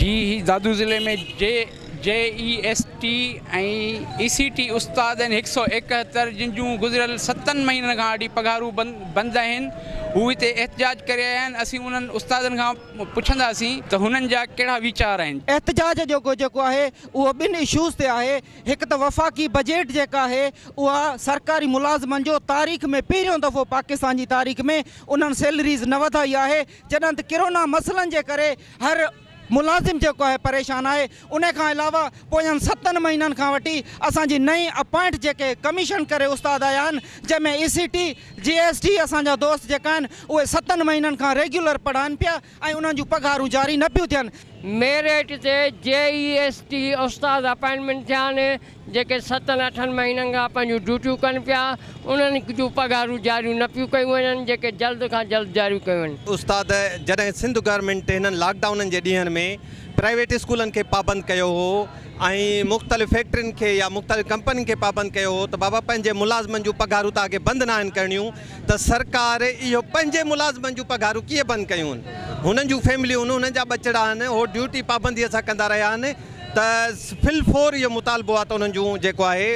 جي هي دادو ضلعي ۾ جي جي اي ايس ٽي ۽ اي سي ٽي استاد آهن 171 جن جون گذريل ستن مهينن کان وٺي پگهارون بند آهن هو هتي احتجاج ڪري آيا آهن اسين انهن استادن کان پڇنداسين ته هنن جا ڪهڙا ويچار آهن. احتجاج جيڪو جيڪو آهي اهو ٻن اشوز تي آهي هڪ ته وفاقي بجيٽ جيڪا آهي اها سرڪاري ملازمن جو تاريخ ۾ پهريون دفعو پاڪستان جي تاريخ ۾ انهن سيلريز نه وڌائي آهي جڏهن ته ڪرونا مسئلن جي ڪري هر ملازم جيڪو آهي پريشان آهي ان کان علاوه پوين ستن مهينن کان وٺي اسان جي نئين اپائنٽ جيڪي ڪميشن ڪري استاد آيا آهن جنهن ۾ اي سي ٽي جي ايس ٽي اسان جا دوست جيڪا آهن اهي ستن مهينن کان ريگيولر پڙهائن پيا ۽ انهن جون پگهارون جاري نه پيون ٿين. ميرٽ تي جي اي ايس ٽي استاد اپائنٽمينٽ ٿيا آهن جيڪي ستن اٺن مهينن کان پنهنجون ڊيوٽيون ڪن پيا انهن جون پگهارون جاريون نه پيون ڪيون وڃن جيڪي جلد کان جلد جاريون ڪيون وڃن. استاد جڏهن سنڌ گورنمينٽ هنن لاڪ ڊائونن جي ڏينهن ۾ پرائيويٽ اسڪولن کي پابند ڪيو هو ۽ مختلف فيڪٽرين کي يا مختلف ڪمپنين کي پابند ڪيو هو ته بابا پنهنجي ملازمن جون پگهارون توهان کي بند ناهن ڪرڻيون ته سرڪار اهو پنهنجي ملازمن جون پگهارون ڪيئن بند ڪيون هنن جون فيمليون هنن جا ٻچڙا آهن هو ڊيوٽي پابندي سان ڪندا رهيا آهن ته في الفور اهو مطالبو آهي ته انهن جون جيڪو آهي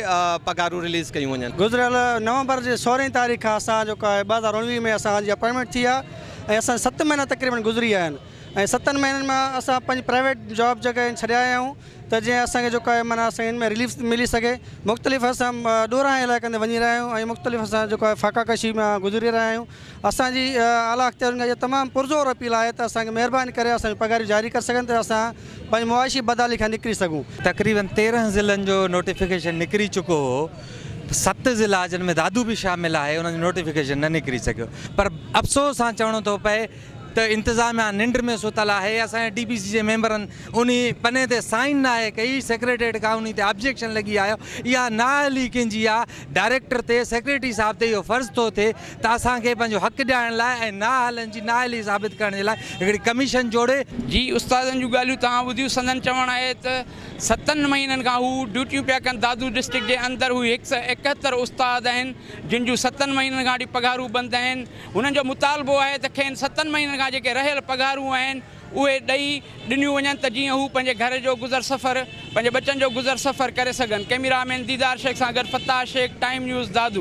پگهارون رليز ڪيون وڃن. گذريل نومبر جي سورهين تاريخ کان اسان جيڪو آهي 2019 ۾ اسان جي اپائنٽمينٽ ٿي آهي ۽ اسان ست مهينا تقريبن گذري ويا آهن ۽ ستن مهينن مان اسان پنهنجي پرائيويٽ جاب جيڪا آهن ڇڏي آيا آهيون ته جيئن اسان کي جيڪو آهي معنيٰ اسان کي ان ۾ رليف ملي سگهي مختلف اسان ڏورانهن علائقن تي وڃي رهيا آهيون ۽ مختلف اسان جيڪو آهي فاقا ڪشي مان گذري رهيا آهيون اسان جي اعليٰ اختيارين کان اها تمام پرزور اپيل آهي ته اسان کي مهرباني ڪري اسان جون پگهاريون جاري ڪري سگهن ته اسان پنهنجي معاشي بدحالي کان نڪري سگهون. تقريبن 13 ضلعن جو نوٽيفڪيشن نڪري چڪو هو، ست ضلعا جن ۾ دادو به شامل آهي انهن جو نوٽيفڪيشن نه نڪري سگهيو پر افسوس سان چوڻو ٿو پئي ته انتظاميا ننڊ ۾ ستل آهي، اسان جي ڊي پي سي جي ميمبرن انهي پني تي سائن ناهي ڪئي، سيڪريٽريٽ کان انهي تي آبجيڪشن لڳي آيو، اها نااهلي ڪنهن جي آ، ڊائريڪٽر تي سيڪريٽري صاحب تي اهو فرض ٿو ٿئي ته اسان کي پنهنجو حق ڏيارڻ لاء ۽ نااهلن جي نااهلي ثابت ڪرڻ جي لاء هڪڙي ڪميشن جوڙي. جي استادن جون ڳالهيون توهان ٻڌيون، سندن چوڻ آهي ته ستن مهينن کان هو ڊيوٽيون پيا ڪن، دادو ڊسٽرڪٽ جي اندر هو 171 استاد آهن جن جون ستن مهينن کان وٺي پگهارون بند آهن، هنن جو مطالبو آهي ته کين ستن مهينن کان جيڪي رهيل پگهارون آهن اهي ڏئي ڏنيون وڃن ته جيئن هو پنهنجي گهر جو گذر سفر پنهنجي ٻچن جو گذر سفر ڪري سگهن. ڪئميرا مين ديدار شيخ سان گڏ فتاح شيخ، ٽائيم نيوز، دادو.